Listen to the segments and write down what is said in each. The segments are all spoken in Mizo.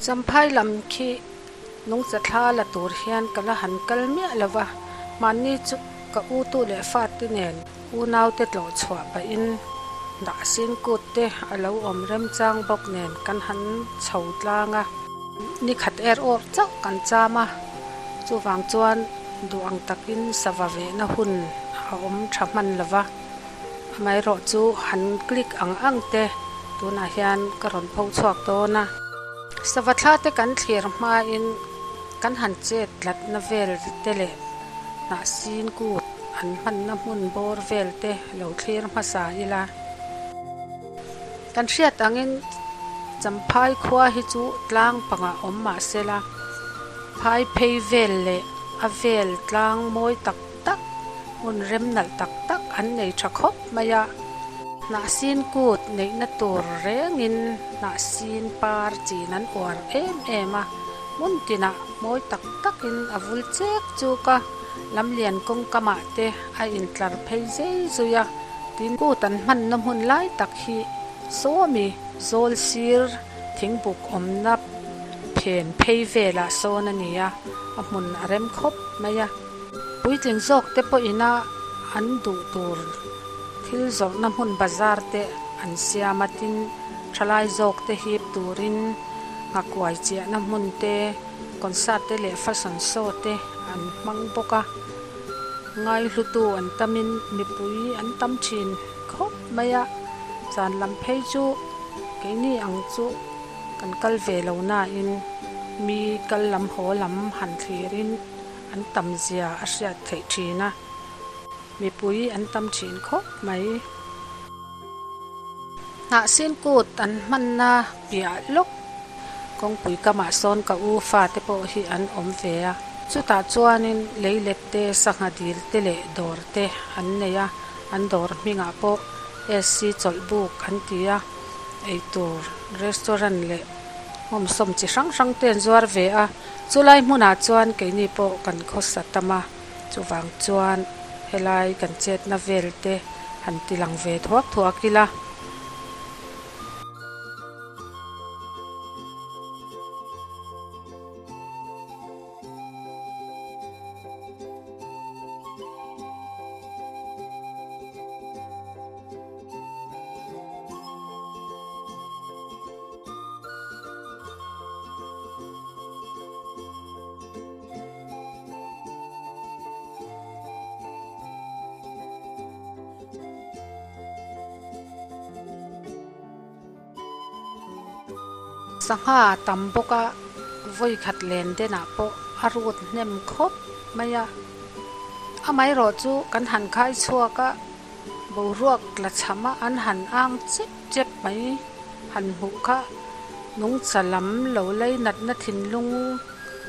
Champhai lam khi nungcha thla la tur hian ka la han kal miah lo va, mahni chu ka u tu leh fate nen unaute tlawh chhuah pahin hnahsin kut te a lo awm remchang bawk nen kan han chho tlang a. Ni khat er awr chauh kan cham a, chuvang chuan duh ang takin sava vehna hun a awm tha hman lo va, amaherawh chu han click ang ang te tunah hian ka rawn pho chhuak dawn a. Sava thla te kan thlir hmain kan han chet tlatna vel te leh hnahsin kut an hmanna hmun bawr vel te lo thlir hmasa ila. Kan hriat angin Champhai khua hi chu tlang pangah awm mah sela, phai phei vel leh a vel tlang mawi tak tak, hmun rem nalh tak tak an nei tha khawp mai a. Hnahsin kut neihna tur rengin hnahsin par chin an uar em em a, hmun tinah mawi tak takin a vul chek chuk a, lamlian kawngkamah te a intlar phei zei zui a. Tin, kut an hmanna hmun lai tak hi sawmi zawl sir thingbuk awmna phen phei velah sawn a ni a, a hmun a rem khawp mai a. Puitling zawk te pawhina an duh tur thil zawrhna hmun bazar te an siam a, tin thalai zawk te hip turin nghakuai chiahna hmun te, concert te leh fashion show te an hmang bawk a. Ngaihlutu an tamin mipui an tam thin khawp mai a, zan lam phei chu keini ang chu kan kal ve lo nain mi kal lam haw lam han thlirin an tam zia a hriat theih thin a, mipui an tam thin khawp mai. Hnahsin kut an hmanna piah lawk kawngpui kamah sawn ka u fate pawh hi an awm ve a, chutah chuanin leilet te, sangha dil te leh dawr te an nei a, an dawr hmingah pawh SC Chawlhbuk an ti a, eitur restaurant leh hmawmsawm chi hrang hrang te an zuar ve a, chulai hmunah chuan keini pawh kan khawsa tam a, chuvang chuan helai kan chetna vel te han ti lang ve thuak thuak ila. Sangha a tam bawk a, vawi khat len denah pawh a rut hnem khawp mai a. Amaherawh chu kan han khai chhuak a, boruak tla chham a an han ang chep chep mai han hmuh kha nungcha lam lo lei natna thinlung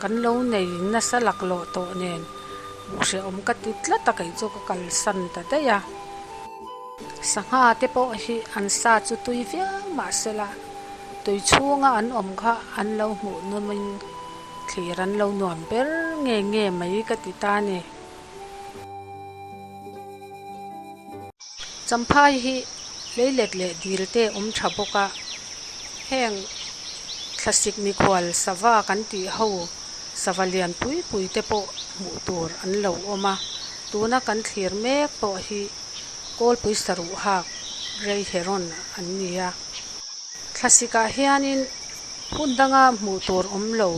kan lo nei nasa laklawh tawh nen hmuh hrehawm ka ti tlat a kei chu ka kalsan ta daih a. Sangha te pawh hi an sa chu tui viau mah sela tui chhunga an awm kha an lo hmuh nawmin thlir an lo nuam ber nge nge mai ka ti ta ni. Champhai hi leilet leh dil te awm tha bawk a, heng thlasik mikhual sava kan tih ho sava lian pui pui te pawh hmuh tur an lo awm a, tuna kan thlir mek pawh hi kawlpui saruh hak Grey Heron an ni a. Thlasikah hianin hun danga hmuh tur awm lo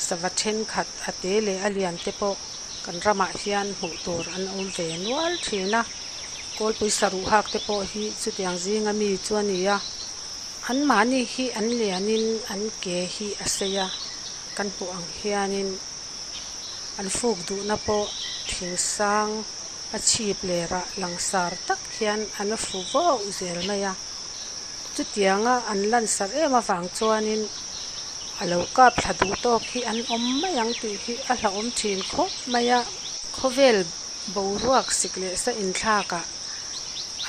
sava thenkhat a te leh a lian te pawh kan ramah hian hmuh tur an awm ve nual thin a, kawlpui saruh hak te pawh hi chutiang zinga mi chu a ni a, anmahni hi an lianin an ke hi a sei a, kan hmuh ang hianin an fuk duhna pawh thingsang a chhip lerah langsar tak hian an fu vauh zel mai a. Chutianga an lansar em avang chuanin a lo kap thla duh tawk hi an awm mai ang tih hi a hlauhawm thin khawp mai a. Khawvel boruak sik leh sa inthlakah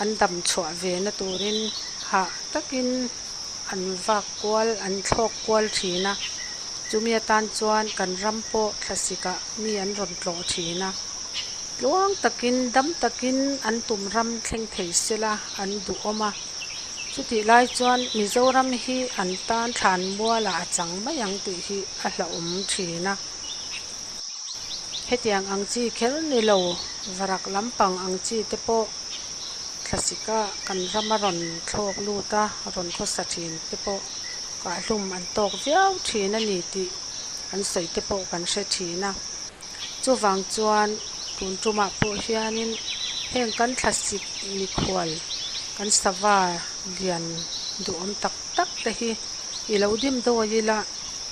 an dam chhuah ve na turin hah takin an vak kual, an thlawk kual thin a. Chumi atan chuan kan ram pawh thlasikah mi an rawn tlawh thin a. Tluang takin, dam takin an tum ram thleng thei sela an duhawm a. Chutih lai chuan Mizoram hi an tan thlan mualah a chang mai ang tih hi a hlauhawm thin a. Hetiang ang chi kher ni lo, varak lampang ang chi te pawh thlasika kan rama rawn thlawk lut a, rawn khawsa thin te pawh kahhlum an tawk viau thin a ni tih an sawi te pawh kan hre thin a. Chuvang chuan tun tumah pawh hianin heng kan thlasik mikhual kan sava lian duhawm tak tak te hi i lo dim dawi ila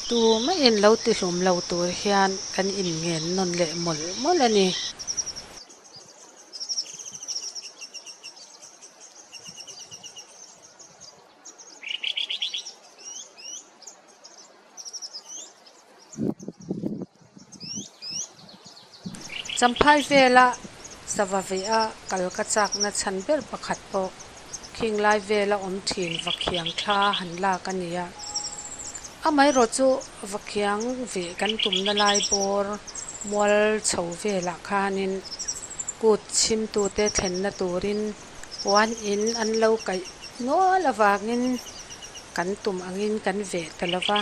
tumah-in lo tihlum lo tur hian kan inngen nawn leh mawlh mawlh a ni. Champhai vela sava veha kal ka chakna chhan ber pakhat pawh khing lai vela awm thin Vakhiang thla han lak a ni a. Amaherawh chu Vakhiang veh kan tumna lai bawr mual chho velah khanin kut chhimtute thlenna turin puan in an lo kaih nual avangin kan tum angin kan veh ta lo va.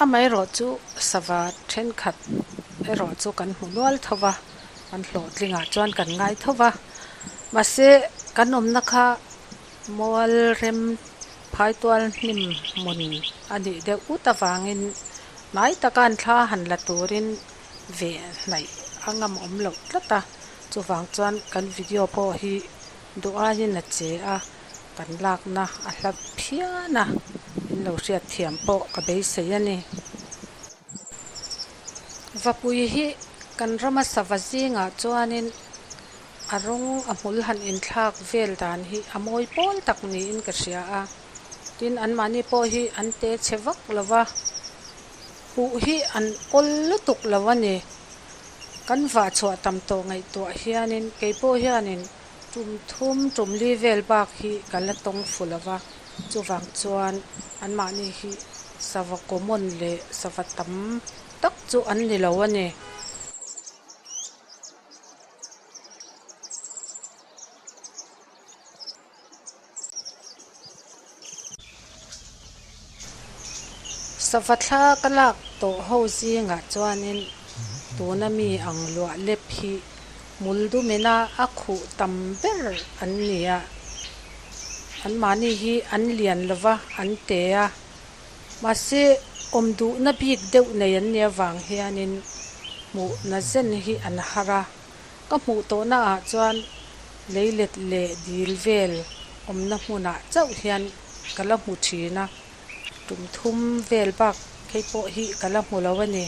Amaherawh chu sava thenkhat erawh chu kan hmu nual tho va, kan hlawhtlingah chuan kan ngai tho va. Mahse, kan awmna kha mual rem phaitual hnim hmun a nih deuh ut avangin hnai taka an thla han la turin veh hnaih a ngam awm loh tlat a. Chuvang chuan kan video pawh hi duh aiin a che a, kan lakna a hla phian a, in lo hriat thiam pawh ka beisei a ni. Vapui hi kan rama sava zingah chuanin a rawng a hmul han inthlak vel dan hi a mawi pawl tak niin ka hria a, tin anmahni pawh hi an te chhe vak lo va, huh hi an awl lutuk lo a ni. Kan vah chhuah tam tawh ngaihtuah hianin kei pawh hianin tum thum tum li vel bak hi ka la tawng fu lo va, chuvang chuan anmahni hi sava common leh sava tam tak chu an ni lo a ni. Sava thla ka lak tawh ho zingah chuanin tuna mi ang luah lep hi hmul dumina a khuh tam ber an ni a, anmahni hi an lian lova an te a, mahse awm duhna bik deuh nei an nih avang hianin hmuhna zen hi an har a. Ka hmuh tawhna ah chuan leilet leh dil vel awmna hmunah chauh hian ka la hmu thin a, tum thum vel bak phei pawh hi ka la hmu lo a ni.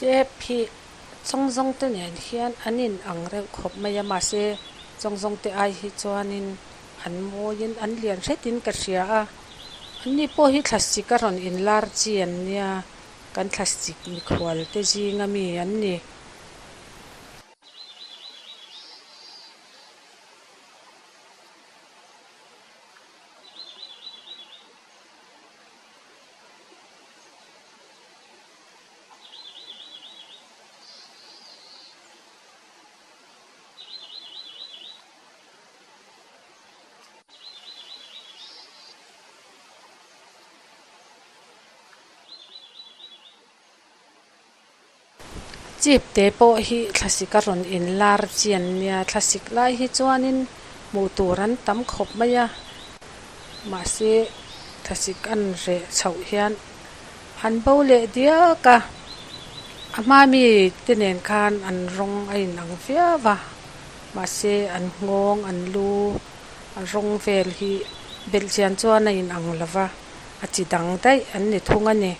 Tep hi chawng zawng te nen hian an in ang reuh khawp mai a mahse chawng zawng te ai hi chuanin an mawiin an lian hretin ka hria a anni pawh hi thlasik a rawn inlar chi an nia kan thlasik mikhual te zinga mi an ni. Chip te pawh hi thlasik a rawn inlar chian nia thlasik lai hi chuanin hmuh tur an tam khawp mai a mahse thlasik an reh chhoh hian an bo leh diak a a hma mi te nen khan an rawng a inang viau a mahse an nghawng an lu a rawng vel hi belh chian chuan a inang lo va a chi dang daih an ni thung a ni.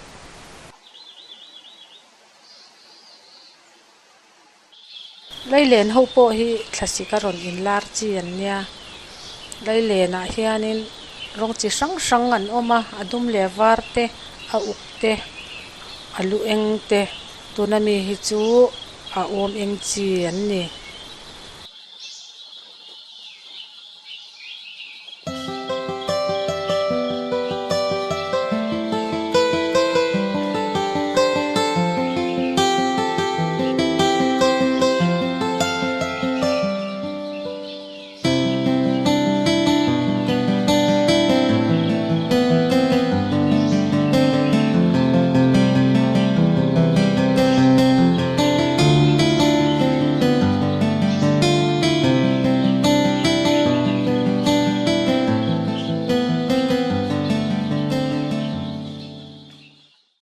Leilen ho pawh hi thlasik a rawn inlar chi an nia. Leilenah hianin Rawng chi hrang hrang an awm a a dum leh a var te a uk te a lu eng te tuna mi hi chu a awm eng chi an ni.